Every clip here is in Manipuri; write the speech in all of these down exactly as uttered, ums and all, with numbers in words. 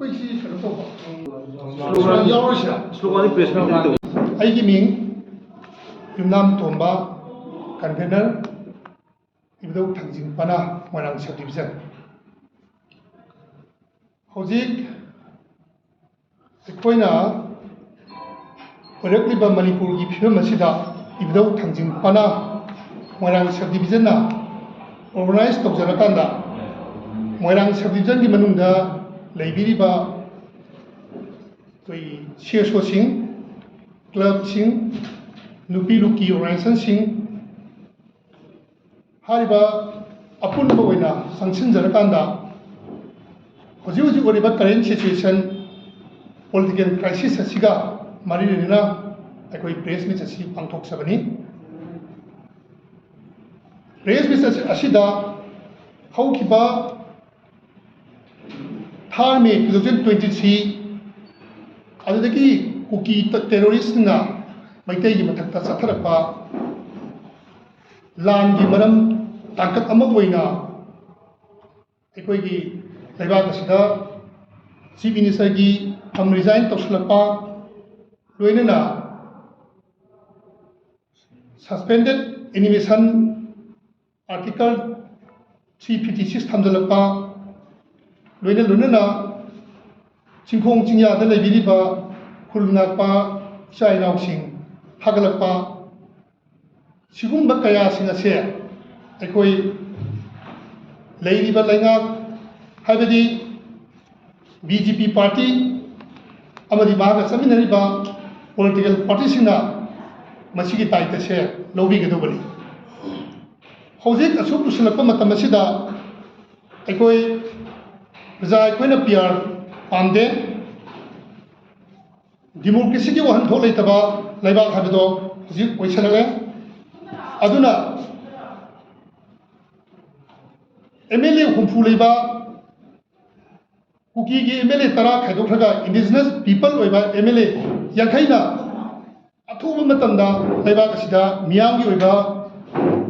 ꯑꯩꯈꯣꯏꯁꯤ ꯀꯩꯅꯣ ꯇꯧꯕ, ꯎꯝ, ꯌꯥꯎꯔꯣꯏꯁꯤꯔꯥ? ꯁ꯭ꯂꯣꯒꯥꯟꯗꯤ ꯄ꯭ꯔꯦꯁ ꯃꯤꯠꯇꯗꯤ ꯇꯧ꯫ ꯑꯩꯒꯤ ꯃꯤꯡ ꯌꯨꯝꯅꯥꯝ ꯇꯣꯝꯕ, ꯀꯟꯚꯦꯅꯔ, ꯏꯕꯨꯙꯧ ꯊꯥꯡꯖꯤꯡ ꯄꯅꯥ, ꯃꯣꯏꯔꯥꯡ ꯁꯕ ꯗꯤꯕꯤꯖꯟ꯫ ꯍꯧꯖꯤꯛ ꯑꯩꯈꯣꯏꯅ ꯑꯣꯏꯔꯛꯂꯤꯕ ꯃꯅꯤꯄꯨꯔꯒꯤ ꯐꯤꯕꯝ ꯑꯁꯤꯗ ꯏꯕꯨꯙꯧ ꯊꯥꯡꯖꯤꯡ ꯄꯅꯥ, ꯃꯣꯏꯔꯥꯡ ꯁꯕ ꯗꯤꯕꯤꯖꯟꯅ ꯑꯣꯔꯒꯅꯥꯏꯖ ꯇꯧꯖꯔꯀꯥꯟꯗ, ꯃꯣꯏꯔꯥꯡ ꯁꯕ ꯗꯤꯕꯤꯖꯟꯒꯤ ꯃꯅꯨꯡꯗ ꯂꯩꯕꯤꯔꯤꯕ ꯑꯩꯈꯣꯏꯒꯤ ꯁꯤ ꯑꯦꯁ ꯑꯣꯁꯤꯡ, ꯀ꯭ꯂꯕꯁꯤꯡ, ꯅꯨꯄꯤ ꯂꯨꯞꯀꯤ ꯑꯣꯔꯒꯅꯥꯏꯖꯦꯁꯟꯁꯤꯡ, ꯍꯥꯏꯔꯤꯕ ꯑꯄꯨꯟꯕ ꯑꯣꯏꯅ ꯆꯪꯁꯤꯟꯖꯔꯀꯥꯟꯗ, ꯍꯧꯖꯤꯛ ꯍꯧꯖꯤꯛ ꯑꯣꯏꯔꯤꯕ ꯀꯔꯦꯟ ꯁꯤꯆꯨꯋꯦꯁꯟ, ꯄꯣꯂꯤꯇꯤꯀꯦꯜ ꯀ꯭ꯔꯥꯏꯁꯤꯁ ꯑꯁꯤꯒ ꯃꯔꯤ ꯂꯩꯅꯅ ꯑꯩꯈꯣꯏ ꯄ꯭ꯔꯦꯁ ꯃꯤꯠ ꯑꯁꯤ ꯄꯥꯡꯊꯣꯛꯆꯕꯅꯤ꯫ ꯄ꯭ꯔꯦꯁ ꯃꯤꯠ ꯑꯁꯤ, ꯑꯁꯤꯗ ꯍꯧꯈꯤꯕ ꯊꯥꯔ ꯃꯦ two thousand twenty three, ꯑꯗꯨꯗꯒꯤ ꯀꯨꯀꯤ ꯇ-, ꯇꯦꯔꯣꯔꯤꯁꯁꯤꯡꯅ ꯃꯩꯇꯩꯒꯤ ꯃꯊꯛꯇ ꯆꯠꯊꯔꯛꯄ ꯂꯥꯟꯒꯤ ꯃꯔꯝ ꯇꯥꯡꯀꯛ ꯑꯃ ꯑꯣꯏꯅ ꯑꯩꯈꯣꯏꯒꯤ ꯂꯩꯕꯥꯛ ꯑꯁꯤꯗ ꯆꯤꯐ ꯃꯤꯅꯤꯁꯇꯔꯒꯤ ꯇꯔꯝ ꯔꯤꯖꯥꯏꯟ ꯇꯧꯁꯤꯜꯂꯛꯄ, ꯂꯣꯏꯅꯅ suspended animation, Article three fifty six ꯊꯝꯖꯤꯜꯂꯛꯄ, ꯂꯣꯏꯅ ꯂꯣꯏꯅꯅ ꯆꯤꯡꯈꯣꯡ ꯆꯤꯡꯌꯥꯗ ꯂꯩꯕꯤꯔꯤꯕ ꯈꯨꯜ ꯉꯥꯛꯄ ꯏꯆꯥ ꯏꯅꯥꯎꯁꯤꯡ ꯐꯥꯒꯠꯂꯛꯄ, ꯁꯤꯒꯨꯝꯕ ꯀꯌꯥꯁꯤꯡ ꯑꯁꯦ ꯑꯩꯈꯣꯏ ꯂꯩꯔꯤꯕ ꯂꯩꯉꯥꯛ, ꯍꯥꯏꯕꯗꯤ ꯕꯤ ꯖꯦ ꯄꯤ ꯄꯥꯔꯇꯤ ꯑꯃꯗꯤ ꯃꯍꯥꯛꯀ ꯆꯠꯃꯤꯟꯅꯔꯤꯕ ꯄꯣꯂꯤꯇꯤꯀꯦꯜ ꯄꯥꯔꯇꯤꯁꯤꯡꯅ ꯃꯁꯤꯒꯤ ꯗꯥꯏꯇꯁꯦ ꯂꯧꯕꯤꯒꯗꯧꯕꯅꯤ꯫ ꯍꯧꯖꯤꯛ ꯑꯁꯨꯛ ꯂꯨꯁꯤꯜꯂꯛꯄ ꯃꯇꯝ ꯑꯁꯤꯗ ꯑꯩꯈꯣꯏ ꯄ꯭ꯔꯖꯥ ꯑꯩꯈꯣꯏꯅ ꯄꯤ ꯑꯥꯔ ꯄꯥꯝꯗꯦ꯫ ꯗꯤꯃꯣꯀ꯭ꯔꯦꯁꯤꯒꯤ ꯋꯥꯍꯟꯊꯣꯛ ꯂꯩꯇꯕ ꯂꯩꯕꯥꯛ ꯍꯥꯏꯕꯗꯣ ꯍꯧꯖꯤꯛ ꯑꯣꯏꯁꯜꯂꯛꯂꯦ꯫ ꯑꯗꯨꯅ ꯑꯦꯝ ꯑꯦꯜ ꯑꯦ ꯍꯨꯝꯐꯨ ꯂꯩꯕ ꯀꯨꯀꯤꯒꯤ ꯑꯦꯝ ꯑꯦꯜ ꯑꯦ ꯇꯔꯥ ꯈꯥꯏꯗꯣꯛꯈ꯭ꯔꯒ ꯏꯟꯗꯤꯖꯤꯅꯁ ꯄꯤꯄꯜ ꯑꯣꯏꯕ ꯑꯦꯝ ꯑꯦꯜ ꯑꯦ ꯌꯥꯡꯈꯩꯅ ꯑꯊꯨꯕ ꯃꯇꯝꯗ ꯂꯩꯕꯥꯛ ꯑꯁꯤꯗ ꯃꯤꯌꯥꯝꯒꯤ ꯑꯣꯏꯕ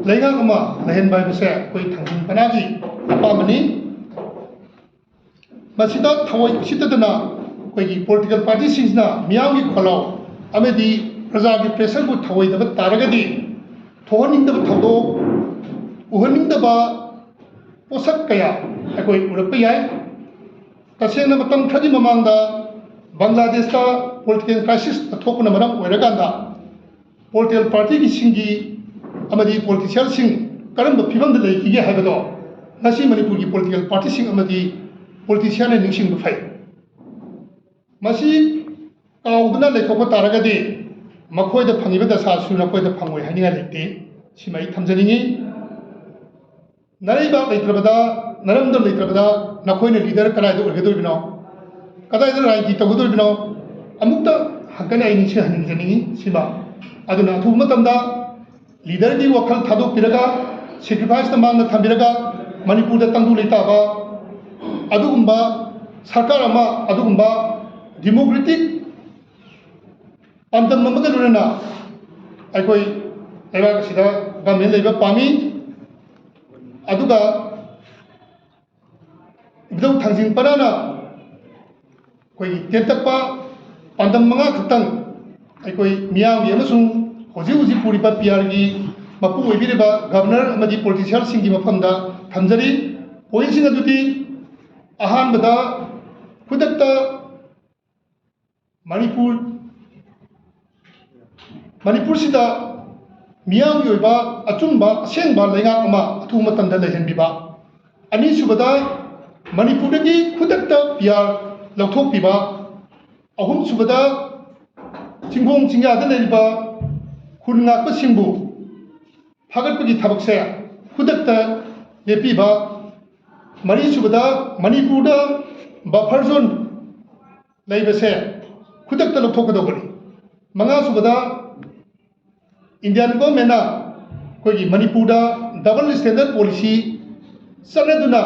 ꯂꯩꯉꯥꯛ ꯑꯃ ꯂꯩꯍꯟꯕ ꯍꯥꯏꯕꯁꯦ ꯑꯩꯈꯣꯏ ꯊꯥꯡꯖꯤꯡ ꯄꯅꯥꯒꯤ ꯑꯄꯥꯝꯕꯅꯤ꯫ ꯃꯁꯤꯗ ꯊꯑꯣꯏ ꯎꯁꯤꯠꯇꯗꯅ ꯑꯩꯈꯣꯏꯒꯤ ꯄꯣꯂꯤꯇꯤꯀꯦꯜ ꯄꯥꯔꯇꯤꯁꯤꯡꯁꯤꯅ ꯃꯤꯌꯥꯝꯒꯤ ꯈꯣꯜꯂꯥꯎ ꯑꯃꯗꯤ ꯄ꯭ꯔꯖꯥꯒꯤ ꯄ꯭ꯔꯦꯁꯔꯕꯨ ꯊꯧꯑꯣꯏꯗꯕ ꯇꯥꯔꯒꯗꯤ, ꯊꯣꯛꯍꯟꯅꯤꯡꯗꯕ ꯊꯧꯗꯣꯛ ꯎꯍꯟꯅꯤꯡꯗꯕ ꯄꯣꯠꯁꯛ ꯀꯌꯥ ꯑꯩꯈꯣꯏ ꯎꯔꯛꯄ ꯌꯥꯏ꯫ ꯇꯁꯦꯡꯅ ꯃꯇꯝ ꯈꯔꯒꯤ ꯃꯃꯥꯡꯗ ꯕꯪꯒ꯭ꯂꯥꯗꯦꯁꯇ ꯄꯣꯂꯤꯇꯤꯀꯦꯜ ꯀ꯭ꯔꯥꯏꯁꯤꯁ ꯊꯣꯛꯄꯅ ꯃꯔꯝ ꯑꯣꯏꯔꯀꯥꯟꯗ ꯄꯣꯂꯤꯇꯤꯀꯦꯜ ꯄꯥꯔꯇꯤꯒꯤꯁꯤꯡꯒꯤ ꯑꯃꯗꯤ ꯄꯣꯂꯤꯇꯤꯁꯤꯌꯥꯟꯁꯤꯡ ꯀꯔꯝꯕ ꯐꯤꯕꯝꯗ ꯂꯩꯈꯤꯒꯦ ꯍꯥꯏꯕꯗꯣ ꯉꯁꯤ ꯃꯅꯤꯄꯨꯔꯒꯤ ꯄꯣꯂꯤꯇꯤꯀꯦꯜ ꯄꯥꯔꯇꯤꯁꯤꯡ ꯑꯃꯗꯤ ꯄꯣꯂꯤꯇꯤꯁꯤꯌꯥꯟꯅ ꯅꯤꯡꯁꯤꯡꯕ ꯐꯩ꯫ ꯃꯁꯤ ꯀꯥꯎꯗꯨꯅ ꯂꯩꯊꯣꯛꯄ ꯇꯥꯔꯒꯗꯤ ꯃꯈꯣꯏꯗ ꯐꯪꯉꯤꯕ ꯗꯁꯥꯁꯨ ꯅꯈꯣꯏꯗ ꯐꯪꯉꯣꯏ ꯍꯥꯏꯅꯤꯡꯉꯥꯏ ꯂꯩꯇꯦ꯫ ꯁꯤꯃ ꯑꯩ ꯊꯝꯖꯅꯤꯡꯉꯤ꯫ ꯅꯔꯩꯕꯥꯛ ꯂꯩꯇ꯭ꯔꯕꯗ, ꯅꯔꯝꯗꯝ ꯂꯩꯇ꯭ꯔꯕꯗ ꯅꯈꯣꯏꯅ ꯂꯤꯗꯔ ꯀꯗꯥꯏꯗ ꯑꯣꯏꯒꯗꯧꯔꯤꯕꯅꯣ? ꯀꯗꯥꯏꯗ ꯔꯥꯖꯅꯤꯇꯤ ꯇꯧꯒꯗꯧꯔꯤꯕꯅꯣ? ꯑꯃꯨꯛꯇ ꯍꯟꯀꯠꯅ ꯑꯩ ꯅꯤꯡꯁꯤꯡꯍꯟꯖꯅꯤꯡꯉꯤ ꯁꯤꯃ꯫ ꯑꯗꯨꯅ ꯑꯊꯨꯕ ꯃꯇꯝꯗ ꯂꯤꯗꯔꯒꯤ ꯋꯥꯈꯜ ꯊꯥꯗꯣꯛꯄꯤꯔꯒ, ꯁꯦꯀ꯭ꯔꯤꯐꯥꯏꯁꯇ ꯃꯥꯡꯗ ꯊꯝꯕꯤꯔꯒ ꯃꯅꯤꯄꯨꯔꯗ ꯇꯪꯗꯨ ꯂꯩꯇꯥꯕ ꯑꯗꯨꯒꯨꯝꯕ ꯁꯔꯀꯥꯔ ꯑꯃ, ꯑꯗꯨꯒꯨꯝꯕ ꯗꯤꯃꯣꯀ꯭ꯔꯦꯇꯤꯛ ꯄꯥꯟꯗꯝ ꯑꯃꯒ ꯂꯣꯏꯅꯅ ꯑꯩꯈꯣꯏ ꯂꯩꯕꯥꯛ ꯑꯁꯤꯗ ꯒꯃꯦꯟ ꯂꯩꯕ ꯄꯥꯝꯃꯤ꯫ ꯑꯗꯨꯒ ꯏꯕꯨꯙꯧ ꯊꯥꯡꯖꯤꯡ ꯄꯅꯥꯅ ꯑꯩꯈꯣꯏꯒꯤ ꯇꯦꯟꯇꯛꯄ ꯄꯥꯟꯗꯝ ꯃꯉꯥ ꯈꯛꯇꯪ ꯑꯩꯈꯣꯏ ꯃꯤꯌꯥꯝꯒꯤ ꯑꯃꯁꯨꯡ ꯍꯧꯖꯤꯛ ꯍꯧꯖꯤꯛ ꯄꯨꯔꯤꯕ ꯄꯤ ꯑꯥꯔꯒꯤ ꯃꯄꯨ ꯑꯣꯏꯕꯤꯔꯤꯕ ꯒꯕꯔꯅꯔ ꯑꯃꯗꯤ ꯄꯣꯂꯤꯇꯤꯁꯤꯌꯥꯟꯁꯤꯡꯒꯤ ꯃꯐꯝꯗ ꯊꯝꯖꯔꯤ꯫ ꯄꯣꯏꯟꯁꯤꯡ ꯑꯗꯨꯗꯤ ꯑꯍꯥꯟꯕꯗ ꯈꯨꯗꯛꯇ ꯃꯅꯤꯄꯨꯔ, ꯃꯅꯤꯄꯨꯔꯁꯤꯗ ꯃꯤꯌꯥꯝꯒꯤ ꯑꯣꯏꯕ ꯑꯆꯨꯝꯕ ꯑꯁꯦꯡꯕ ꯂꯩꯉꯥꯛ ꯑꯃ ꯑꯊꯨꯕ ꯃꯇꯝꯗ ꯂꯩꯍꯟꯕꯤꯕ꯫ ꯑꯅꯤꯁꯨꯕꯗ ꯃꯅꯤꯄꯨꯔꯗꯒꯤ ꯈꯨꯗꯛꯇ ꯄꯤ ꯑꯥꯔ ꯂꯧꯊꯣꯛꯄꯤꯕ꯫ ꯑꯍꯨꯝꯁꯨꯕꯗ ꯆꯤꯡꯈꯣꯡ ꯆꯤꯡꯌꯥꯗ ꯂꯩꯔꯤꯕ ꯈꯨꯟ ꯉꯥꯛꯄꯁꯤꯡꯕꯨ ꯐꯥꯒꯠꯄꯒꯤ ꯊꯕꯛꯁꯦ ꯈꯨꯗꯛꯇ ꯂꯦꯞꯄꯤꯕ꯫ ꯃꯔꯤꯁꯨꯕꯗ ꯃꯅꯤꯄꯨꯔꯗ ꯕꯐꯔ ꯖꯣꯟ ꯂꯩꯕꯁꯦ ꯈꯨꯗꯛꯇ ꯂꯧꯊꯣꯛꯀꯗꯧꯕꯅꯤ꯫ ꯃꯉꯥꯁꯨꯕꯗ ꯏꯟꯗꯤꯌꯥꯟ ꯒꯣꯔꯃꯦꯟꯅ ꯑꯩꯈꯣꯏꯒꯤ ꯃꯅꯤꯄꯨꯔꯗ ꯗꯕꯜ ꯁ꯭ꯇꯦꯟꯗꯔꯗ ꯄꯣꯂꯤꯁꯤ ꯆꯠꯅꯗꯨꯅ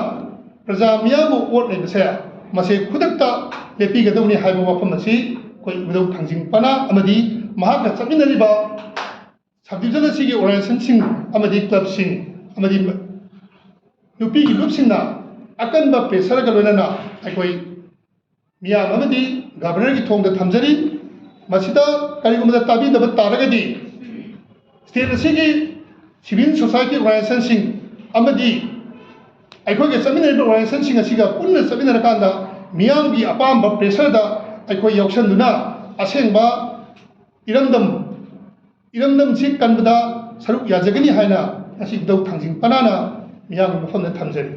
ꯄ꯭ꯔꯖꯥ ꯃꯤꯌꯥꯝꯕꯨ ꯑꯣꯠ ꯂꯩꯕꯁꯦ ꯃꯁꯦ ꯈꯨꯗꯛꯇ ꯂꯦꯞꯄꯤꯒꯗꯧꯅꯤ ꯍꯥꯏꯕ ꯋꯥꯐꯝ ꯑꯁꯤ ꯑꯩꯈꯣꯏ ꯏꯕꯨꯙꯧ ꯊꯥꯡꯖꯤꯡ ꯄꯅꯥ ꯑꯃꯗꯤ ꯃꯍꯥꯛꯀ ꯆꯠꯃꯤꯟꯅꯔꯤꯕ ꯁꯕ ꯗꯤꯕꯤꯖꯟ ꯑꯁꯤꯒꯤ ꯑꯣꯔꯒꯅꯥꯏꯖꯦꯁꯟꯁꯤꯡ ꯑꯃꯗꯤ ꯀ꯭ꯂꯕꯁꯤꯡ ꯑꯃꯗꯤ ꯅꯨꯄꯤꯒꯤ ꯂꯨꯞꯁꯤꯡꯅ ꯑꯀꯟꯕ ꯄ꯭ꯔꯦꯁꯔꯒ ꯂꯣꯏꯅꯅ ꯑꯩꯈꯣꯏ ꯃꯤꯌꯥꯝ ꯑꯃꯗꯤ ꯒꯕꯔꯅꯔꯒꯤ ꯊꯣꯡꯗ ꯊꯝꯖꯔꯤ꯫ ꯃꯁꯤꯗ ꯀꯔꯤꯒꯨꯝꯕꯗ ꯇꯥꯕꯤꯗꯕ ꯇꯥꯔꯒꯗꯤ, ꯁ꯭ꯇꯦꯠ ꯑꯁꯤꯒꯤ ꯁꯤꯚꯤꯜ ꯁꯣꯁꯥꯏꯇꯤ ꯑꯣꯔꯒꯅꯥꯏꯖꯦꯁꯟꯁꯤꯡ ꯑꯃꯗꯤ ꯑꯩꯈꯣꯏꯒ ꯆꯠꯃꯤꯟꯅꯔꯤꯕ ꯑꯣꯔꯒꯅꯥꯏꯖꯦꯁꯟꯁꯤꯡ ꯑꯁꯤꯒ ꯄꯨꯟꯅ ꯆꯠꯃꯤꯟꯅꯔꯀꯥꯟꯗ ꯃꯤꯌꯥꯝꯒꯤ ꯑꯄꯥꯝꯕ ꯄ꯭ꯔꯦꯁꯔꯗ ꯑꯩꯈꯣꯏ ꯌꯥꯎꯁꯟꯗꯨꯅ ꯑꯁꯦꯡꯕ ꯏꯔꯝꯗꯝ ꯏꯔꯝꯗꯝꯁꯤ ꯀꯟꯕꯗ ꯁꯔꯨꯛ ꯌꯥꯖꯒꯅꯤ ꯍꯥꯏꯅ ꯉꯁꯤ ꯏꯙꯧ ꯊꯥꯡꯖꯤꯡ ꯄꯅꯥꯅ ꯃꯤꯌꯥꯝꯒꯤ ꯃꯐꯝꯗ ꯊꯝꯖꯔꯤ꯫